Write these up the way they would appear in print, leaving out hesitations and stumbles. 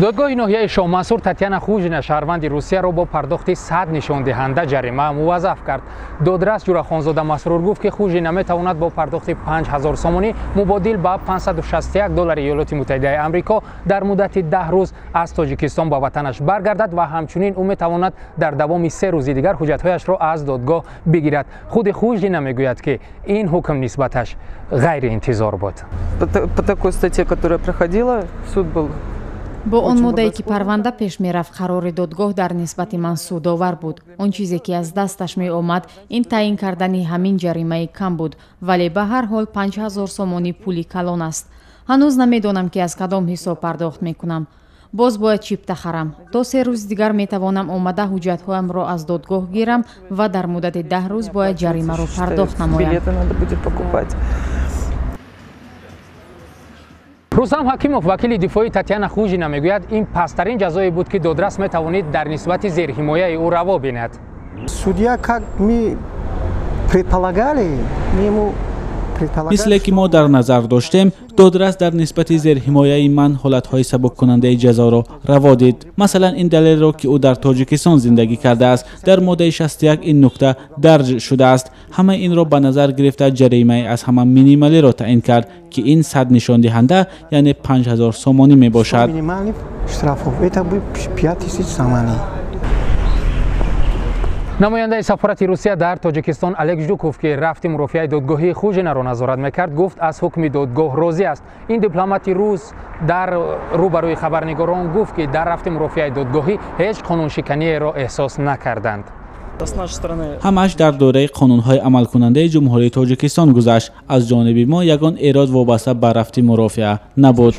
Додгоҳи ноҳияи Шоҳмансур Татьяна Хужина, шаҳрванди Русияро бо пардохти 100 нишондиҳанда ҷарима муваззаф кард. Додрас Ҷурахонзода Масрур гуфт, ки Хужина метавонад бо пардохти 5000 сомонӣ, мубодил ба 561 доллари Иёлоти Муттаҳидаи Амрико, дар муддати 10 рӯз аз Тоҷикистон ба ватанаш баргардад ва ҳамчунин ӯ метавонад дар давоми 3 рӯзи дигар ҳуҷҷатҳояшро аз додгоҳ бигирад. Худи Хужина мегӯяд, ки ин ҳукм нисбаташ ғайриинтизор буд. По такой статье, которая проходила, суд был. Бо он моддае, ки парванда пеш мерафт, қарори додгоҳ дар нисбати ман судовар буд. Он чизе, ки аз дасташ меомад, ин таъин кардани ҳамин ҷаримаи кам буд, вале ба ҳар ҳол 5000 сомонӣ пули калон аст. Ҳанӯз намедонам, ки аз кадом ҳисоб пардохт мекунам. Боз бояд чипта харам. То 3 рӯзи дигар метавонам омада ҳуҷҷатҳоямро аз додгоҳ гирам ва дар муддати 10 рӯз бояд ҷаримаро пардохт намоям. Рустам Ҳакимов, вакили дифоии Татьяна Хужина, мегӯяд, ин пасттарин ҷазое буд, ки додрас метавонид дар нисбати зерҳимояи ӯ раво бинад. Судья, как мы предполагали, мы ему Мисле ки мо дар назар доштем, додрас дар нисбати зерҳимояи ман ҳолатҳои сабуккунандаи ҷазоро раво дид. Масалан, ин далелро, ки ӯ дар Тоҷикистон зиндагӣ кардааст. Дар моддаи 61 ин нукта дарҷ шудааст. Ҳамаи инро ба назар гирифта, ҷаримаи аз ҳама минималиро таъин кард, ки ин 100 нишондиҳанда, яъне 5000 сомонӣ мебошад. Намояндаи сафорати Русия дар Тоҷикистон Олег Жуков, ки рафти мурофиаи додгоҳии Хужинаро назорат мекард, гуфт, аз ҳукми додгоҳ розӣ аст. Ин дипломати рус дар рӯбарӯи хабарнигорон гуфт, ки дар рафти мурофиаи додгоҳӣ ҳеҷ қонуншиканиеро эҳсос накарданд. Ҳамааш дар доираи қонунҳои амалкунандаи Ҷумҳурии Тоҷикистон гузашт. Аз ҷониби мо ягон эрод вобаста ба рафти мурофиа набуд.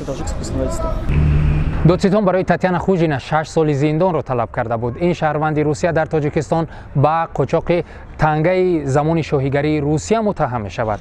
Додситон барои Татьяна Хужина 6 соли зиндонро талаб карда буд. Ин шаҳрванди Русия дар Тоҷикистон ба қочоқи тангаи замони шоҳигарии Русия муттаҳам мешавад.